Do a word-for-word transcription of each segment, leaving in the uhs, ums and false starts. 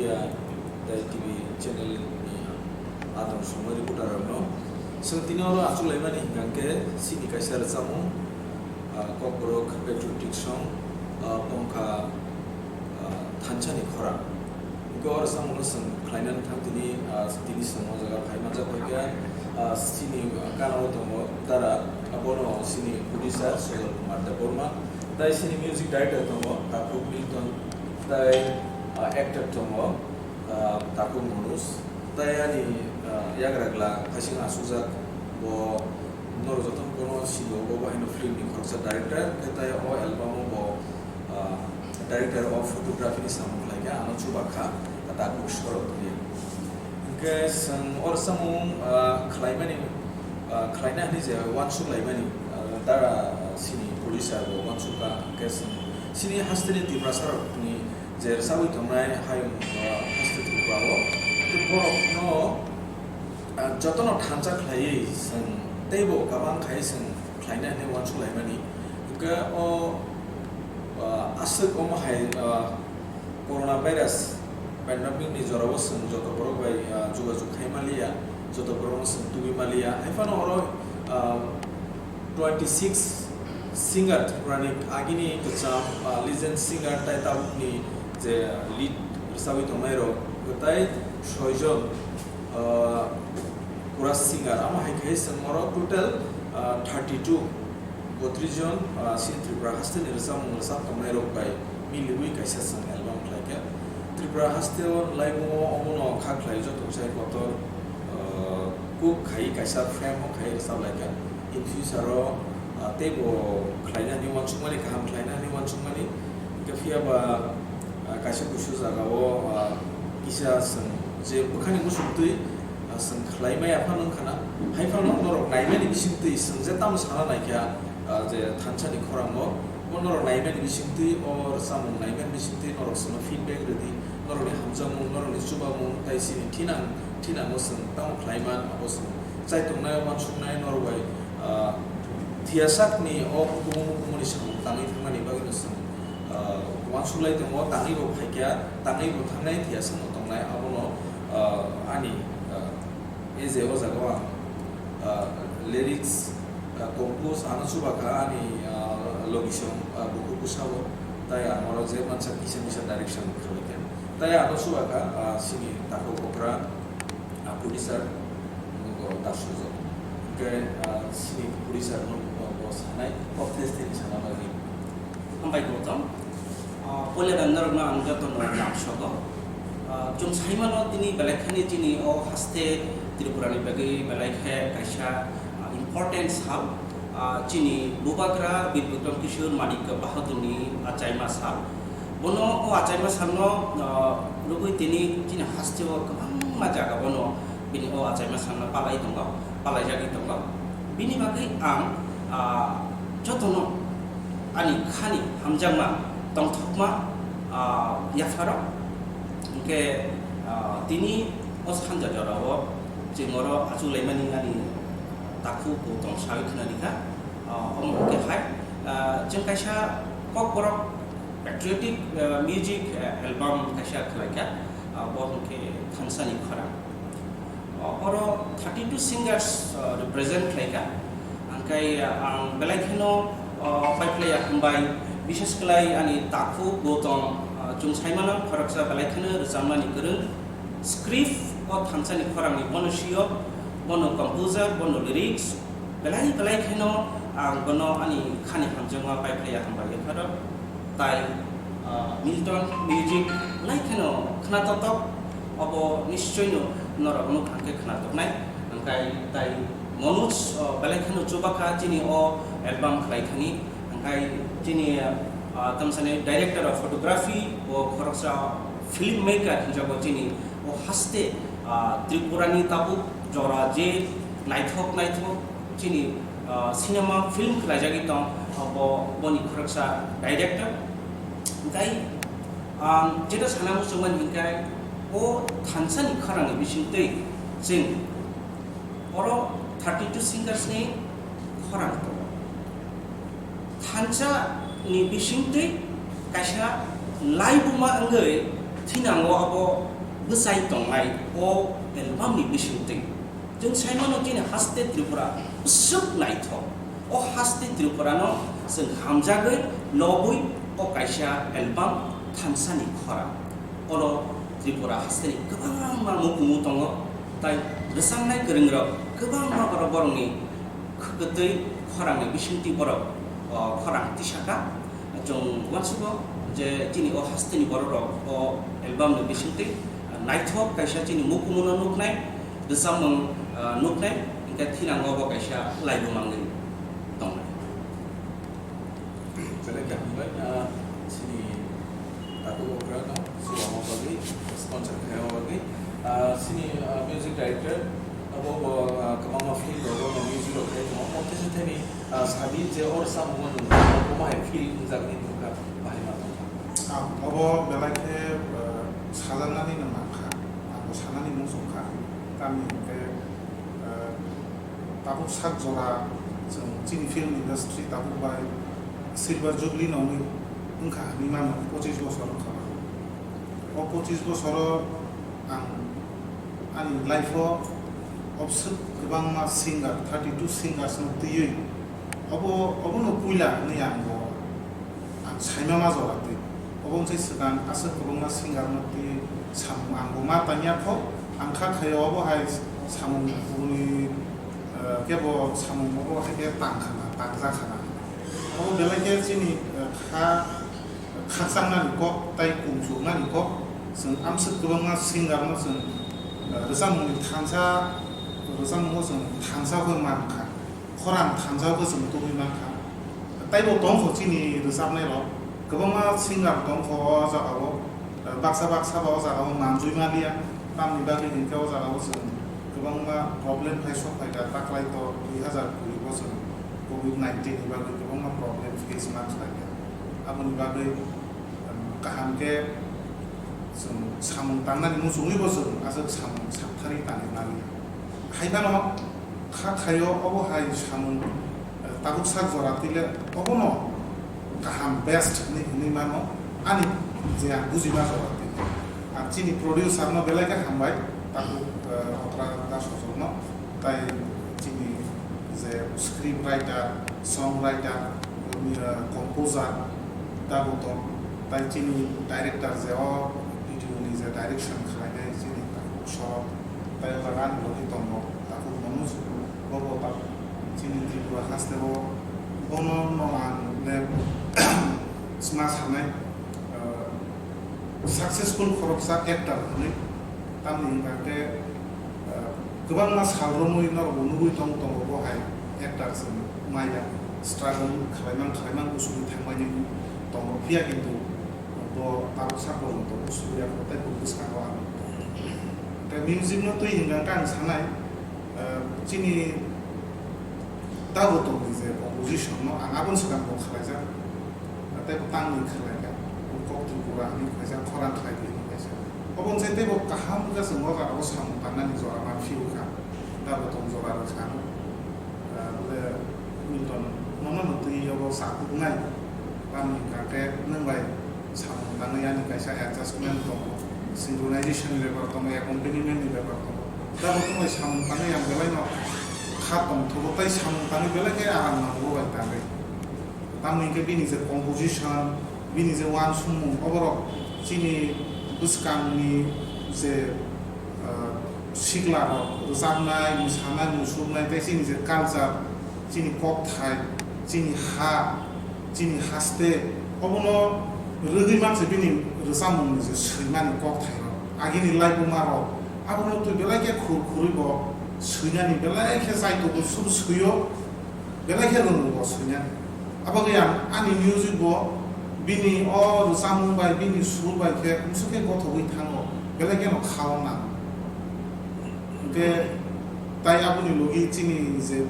Tei T V channel ni adong songwi reporter rokno. Chwng tini oro achuk laimani hwnkha khe chini kaisa rwchapmung, ah, Kokborok patriotic song, ah, Pongkha, ah, Thansa ni khorang. Hwnkhe o rwchapmungno chwng khlainani thang tini, ah, tini chwng o jaga phai manjak hwnkhe, ah, chini gana o tongo Tara, abono chini producer Sojol Kumar Debbarma, tei chini music director tongo Takhuk Milton, tei, ah, actor tongo, ah, Takhuk Manoj, tei ani, ah, yagra gla phaising achukjak bo norok jotono bono sini o, bo haino film ni khoroksa director, khe tei o album o bo, ah, director of photography ni samung khlai kha, ano chuba kha, Takhuk Shorod hwnwi. Hwnkhe chwng o rwchapmung, ah, khlaimani, ah, khlaina hwnwi je uansuk laimani, ah, Tara chini producer bo uansuk kha, hwnkhe chwng chini hasteni Tiprasa rokni je rwchapwi tongnai hayung, ah, haste Tripura o, tei borokno, ah, jotono thansa khlaiwi chwng teibo kabang khai chwng khlaina hwnwi uansuk laimani. Hwnkhe o, ah, aswk omo hai, ah, Corona virus pandemic ni jorao chwng joto borok bai, ah, jogajog khai maliya, joto borokno chwng tubui maliya. Hai phano oro, ah, twenty six singer Tripura ni agini kwcham, ah, legend singer tai tabukni je lead rwchapwi tongnai rok, tai soi jon, ah, chorus singer. Amo hai khe chwng oro total, ah, thirty two, botris jon, ah, chini Tripura haste ni rwchapmung rwchap tongnai rok bai miliwi kaisa chwng album khlai kha. Tripura haste o laibung o omono kha khlai joto bwsai kotor, ah, kuk khai kaisa frame o khai rwchap lai kha. In future o, ah, teibo khlaina hinwi uansukmani, kaham khlaina hinwi uansukmani. Hwnkhe phiya ba, ah, kaisa kusu jaga o, ah, kisa chwng je bwkhani muchungtwi, ah, chwng khlai maya phano wngkha na, hai phano norok naimani bisingtwi chwng je tamo sana nai kha, ah, je thansa ni khorang o, o norok naimani bisingtwi, o rwchapmung naimani bisingtwi norok chwngno feedback rwdi, norokni hamjakmung, norokni chubamung, tai chini thinang, thinango chwng tamo khlai man, abo chwng chai tongnai, uansuknai, norok bai, ah, thiyasakni o hukumu hukumuni samung tangwi thangmani bagwino chwng, ah, uansuk lai tongo, tangwi bo phai kha, tangwi bo thangnai, thiyasakno tongnai, abono, ah, ani, ah, age o jaga o ang, ah, lyrics, ah, compose ano chuba kha ani, ah, location, ah, bukhuk bwsao, tai ang oro je mansa kisa misa direction khlai kha, tai ano chuba kha, ah, chini Takhuk Okra, ah, producer, nugo Dasu Jok. Hwnkhe, ah, chini producer no bo, bo sanai, o test ni sana bagwi. Hambai Gautam. Ah, puila norokno ang jotono lamsogo. Ah, chwng saimano tini belai khani chini o haste Tripura ni bagwi belai khe kaisa, ah, important sal. Ah, chini Bubagra Bir Bikram Kishore Manik Bahadur ni achaima sal. Bono o achaima salno, ah, rwgwi tini chini haste o kwbangma jaga bono bini o achaima salno palai tongo, palaijagwi tongo. Bini bagwi ang, ah, jotono ani khani hamjakma tongthokma, ah, yapharo. Hwnkhe, ah, tini o sanja jorao chwng oro achuk laimani ani takhuk bo tong sawi khna rikha. Ah, omo hwnkhe hai, ah, chwng kaisa kokborok patriotic, ah, music, ah, album kaisa khlaikha, ah, bo hwnkhe Thansani Khorang. O, oro thirty two singers, ah, represent khlaikha. Hwnkhe, ah, ang belai kheno, ah, paiphlaiya hambai, bishes khlai ani takhuk Gautam, ah, chwng saimano khoroksa belai kheno rwchapmani kwrwng. Script o Thansani Khorangni bono siyok, bono composer, bono lyrics, belai belai kheno ang bono ani khani hamjakma paiphlaiya hambai yapharo. Tai, ah, Milton music belai kheno khnatok tok, obo nischoi no norok nuk hwnkhe khnatok nai, hwnkhe tai Manoj, ah, belai kheno chubakha chini o album khlai thani, hwnkhe chini, ah, tamsani director of photography, bo khoroksa film maker hinjago chini o haste, ah, Tripura ni tabuk jora je naithok naithok chini, ah, cinema film khlaijagwi tong, ah, bo, boni khoroksa director. Hwnkhe ang jeto sana muchungmani hwnkhe o Thansani Khorangni bisingtwi chwng oro thirty two singers ni khorang tongo. Thansa ni bisingtwi kaisa laibuma wngwi Thinango abo bwsai tongnai o album ni bisingtwi. Chwng sai mano chini haste Tripura bwswk naithok. O haste Tripura no chwng hamjagwi lobwi o kaisa album thansani khorang. Oro Tripura haste ni kwbangma mukumu tongo, tai rwchapnai kwrwng rok kwbangma borok borokni kwtwi khorang ni bisingtwi borok, o, khorang tisaka. Chwng uansugo je chini o hasteni borok rok o album ni bisingtwi, ah, naithok kaisa chini mukumuno nuknai, rwchapmung, ah, nuknai, hingkhe thinango bo kaisa laibumangni tongnai. Belai khe hambai, ah, chini takhuk okrano, chini bagwi, sponsor khaina bagwi, ah, chini, ah, music director, abo bo, ah, kwbangma film rogo music rok khai tongo, o teisa thani Ah, sabi je or samung nwng omo hai feel wngjak ni nukha bahai ma tongkha. Ah, obo belai khe, ah, sajaknani no nangkha, ang bo sanani muchungkha, tamni hwnkhe, ah, tabuk sak jora chwng chini film industry tabuk bai silver jubilee no wngwi wngkha hinwi mano, pochis bosor wngkha ba. O pochis bosoro ang ani life o obswk kwbangma singer, thirty two singers no twiwi obo, obono puila hinwi ang bo ang saima ma jora twi. Obo wngse swkang aswk kwbangma singer no twi samung ang bo ma tangya kho, ang kha khaio obo hai samung boni, eh, kebo samung obo hai khe tang khana, tangjak khana. Obo belai khe chini, eh, kha khakchang nani kok tei kumchuk nani kok, chwng amswk kwbangma singer no chwng, eh, rwchapmung ni thansa, rwchapmung o chwng thansa hoi mankha, khorang thansa bo chwng tubui mankha. Tei bo tongkho chini rwchapnai rok, kwbangma singer tongkho o jaga o, eh, baksa baksa ba o jaga o manjui maliya, tamni bagwi hinkhe o jaga o chwng kwbangma problem phai sok phaikha, taklai to dui hazar kuri bo chwng covid nineteen ni bagwi kwbangma problem face ma khlaikha. Aboni bagwi, um, kaham khe chwng samung tangnani muchungwi bo chwng aswk samung sakthari tangwi maliya. Hai phano kha khaio obo hai samung, eh, tabuk sak jora twi le obono kaham best hinwi hinwi mano ani je ang buji ma jora twi. Ar chini producer no belai khe hambai takhuk, eh, Okra Das Hojok no. Tai chini je script writer, song writer, composer, Dagotom, tai chini director je o video ni je direction khlainai chini takhuk Sorot, tai o jaga ani logi tongo takhuk Manoj, bo bo ta chini Tripura haste o bono no ang le sma sanai, eh, successful khoroksa actor hinwi. Tamni hwnkha khe, eh, kwbangma sal romwi norokbo nugwi tong tongo bo hai actor se maya struggle khlaimang khlaimang usugwi thangmani tongo, phiya kintu bo tabuk sak porjonto usugwi ya tei bo bwskango ang. Tei music no twi hwnkha khe ang sanai, eh, chini Dagotom ni je composition no ang aboni swkang bo khlaijak. Tei bo tangwi khlaikha, kok Tripura hinwi khlaijak, khorang khlai di hinwi khlaijak. Obo wngse tei bo kaham wngkha, chwng o jaga o samung tangnani jora ma phiyokha, Dagotom jora rwkha ano. Ah, bole Milton, nono no twi obo sakuknai, tamni hwnkha khe nwng bai samung tangwi ani kaisa adjustment tongo, synchronization ni bepar tongo, accompaniment ni bepar tongo. Dagotom bai samung tangwi ang belai no kha tongthogo tei samung tangwi belai khe aram nango bo bai tangwi. Tamni hwnkhe bini je composition, bini je uansukmung, oborok chini bwskangni je, ah, siklarok, rwchapnai, mwsanai, musuknai, tei chini je culture, chini kokthai, chini ha, chini haste, obono rwgwi manse bini rwchapmungni je swimani kokthairok, agini laibumarok, abono twi belai khe khur khurwi bo swinani belai khe chaitogo, sub swio. Belai khe rwngo bo swinani. Abagwi ang ani music bo bini o rwchapmung bai, bini sur bai khe musuk khe gothogwi thango. Belai kheno khao nango. Hwnkhe tai aboni logi chini je,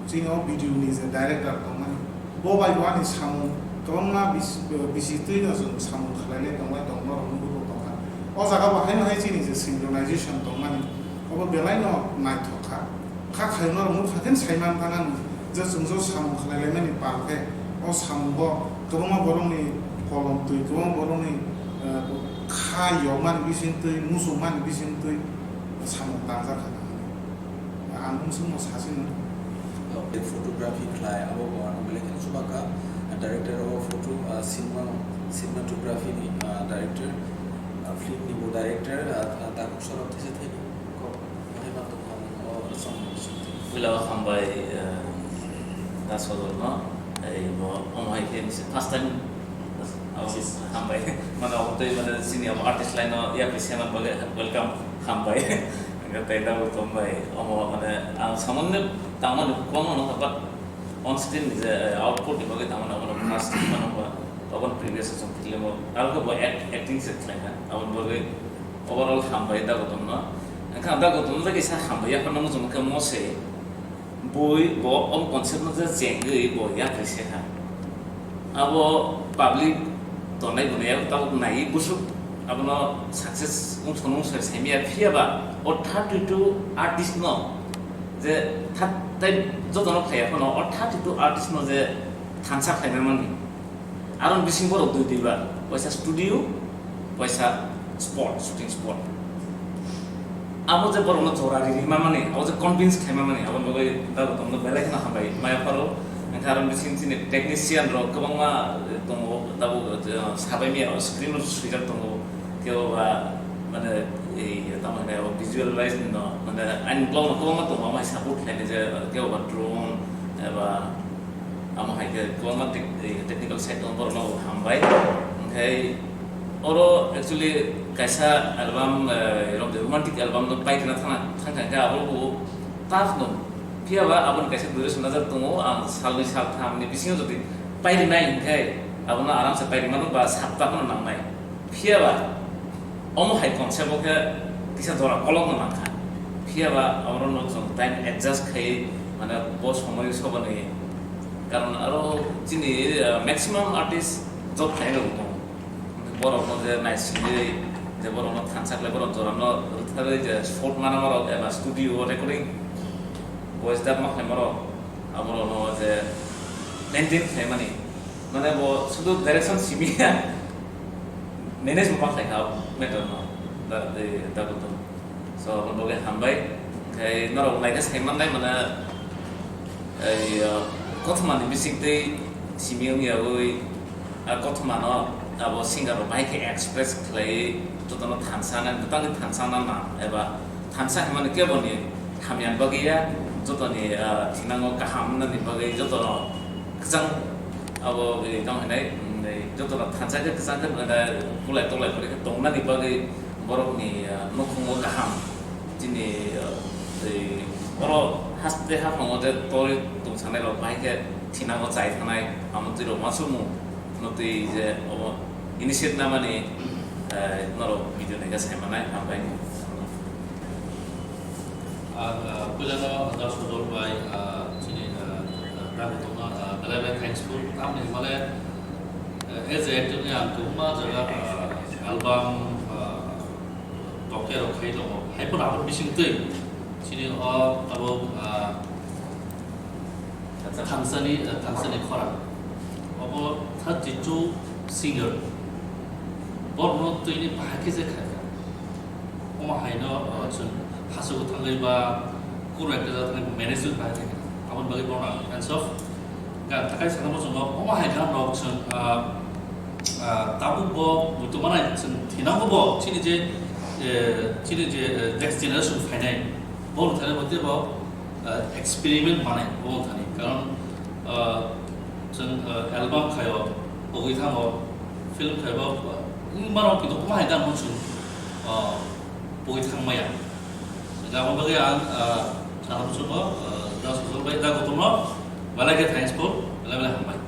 chini o video ni je director tongmani, bo bai bo ani samung kwbangma bis-, bisi twi no chwng samung khlai lai tonglai tong norok nugwi bo tongkha. O jaga bo haino hai chini je synchronization tongmani, obo belai no naithok kha. Kha khairokno rwngmung kha khe sai man thang ang je chwng jo samung khlai laimani pal khe o samungo kwbangma borokni kolom twi, kwbangma borokni, eh, Kha yokmani bisingtwi, muchungmani bisingtwi samung tangjak kha hinwi ang wngsukno sasi nung. Photography khlai, abo bo ano belai kheno chuba kha. Director of photo, ah, cinema, cinematography ni, ah, director, ah, film ni bo director, ah, ah, takhuk sorok these thaibi kok bahai ma tong kha, o song ni bisingtwi. Puila o hambai, eh, da sodor no, ei bo omo hai khe first time abo hambai, mane obo tei mane chini abo artist line o yapri sema bagwi welcome hambai. Hingke tei da bo tong bai omo mane ang samung ni tangmani kwbangma nukha, but on screen ni je, eh, output ni bagwi tangmani obono first time mano ba, obono previous o chwng film o aro khe bo act-, acting se khlaikha, aboni bagwi overall hambai da Gautam no. Wngkha da Gautam no kisa hambai yaphar no muchung khe mo se bui bo om concept no je chengwi bo yapri se kha. Abo public tongnai bo naiya, tabuk naiwi busuk abono success wngthok wngthok saimaya, phiya ba o thirty two artist no je thak-, tei jotono khaiya phano o thirty two artist no je thansa khlaimani. Aro bising borok dui dui ba, waisa studio, waisa spot, shooting spot. Abo je borokno jora ri rima mani, abo je convince khaima mani, abo bagwi da Gautam no belai kheno hambai maya pharo. Wngkha aro bising chini technician rok kwbangma, eh, tongo, tabuk, eh, sabai maya screen o swijak tongo, kebo ba, mane, ei, tamo hwnai, o visualize no, mane, ani blog no kwbangma tongo, amai support khlainai je, kebo ba drone, eba, amo hai khe kwbangma tech-, eh, technical side o borokno hambai. Hwnkhe oro actually kaisa album, eh, rom-, romantic album no paikna thangna thangkha, hwnkhe abo bo tough no. Phiya ba aboni kaisa duration najak tongo, ang salnwi saltham ni bisingo jodi pairwnai hwnkhe abono aramse pairwmano ba sapta phano nangnai. Phiya ba omo hai concept o khe kisa jora kolokno nangkha. Phiya ba oro no chwng time adjust khai, mane bo somoi sobani karon aro chini, uh, maximum artist job khlai rok tongo. Borok no je naisingwi je borok no thansa khlai, borok jora no rwtharwi je shot mana borok eba studio o recording voice dub ma khlai borok, aborok no je maintain khlai mani. Mane bo sudu direction simi ya, manage bo ma khlai kha matter no, da, de, da bo to. So, aboni bagwi hambai. Onkhe norok naikhe sai mannai mane, ei, uh, kothoma ni bising tei simi wng yaui, a kothoma no abo singer rok bahai khe express khlai, jotono thansa na, bwtangni thansa na na, eba thansa hwnmani kebo ni hamya ni bagwi ya, jotoni, ah, thinango kaham wngnani bagwi jotono kwchang abo, eh, tamo hinai, mm, eh, jotono thansa khe kwchang khe, eh, kulai toklai kori khe tongnani bagwi borokni, ah, nukhungo kaham chini, ah, tei oro haste haphango je torwi tongsanai rok bahai khe thinango chai thanai, amo twi rok uansukmung no twi je obo initiate namani, eh, norok video naikhe sai manai, hambai. Ang, ah, puilano Da Sodol bai, ah, chini, ah, ah, dagotongno, ah, belai belai thanks kho. Tamni hwnmale, eh, as a actor ni ang kwbangma jaga, ah, album, ah, tokya rok khai tongo. Hai phano aboni bising twi chini o tabuk, ah, thangsani, thangsani khorang. Obo thirty two singer. Borokno twini bahai khe je khaikha. Omo haino, uh, chwng hachwgo thangwi ba kunu ekta jaga thangwi management bahai khaikha. Aboni bagwi bono ang hands off. Ga thakai sana bo chwngno omo hai gan rok chwng, uh, uh, tabuk bo muitu manai chwng thinango bo chini je, eh, chini je, eh, next generation phainai. Bo thani bo tebo, ah, experiment manai omo thani. Karon, ah, chwng, ah, album khaio, pogwi thango, film khaio, wng mano kintu omo hai ganno chwng, ah, pogwi thang maya. Aboni bagwi ang, ah, sana muchungo, ah, Da Sojol bai, Da Gautam no, belai khe thanks kho, belai belai hambai.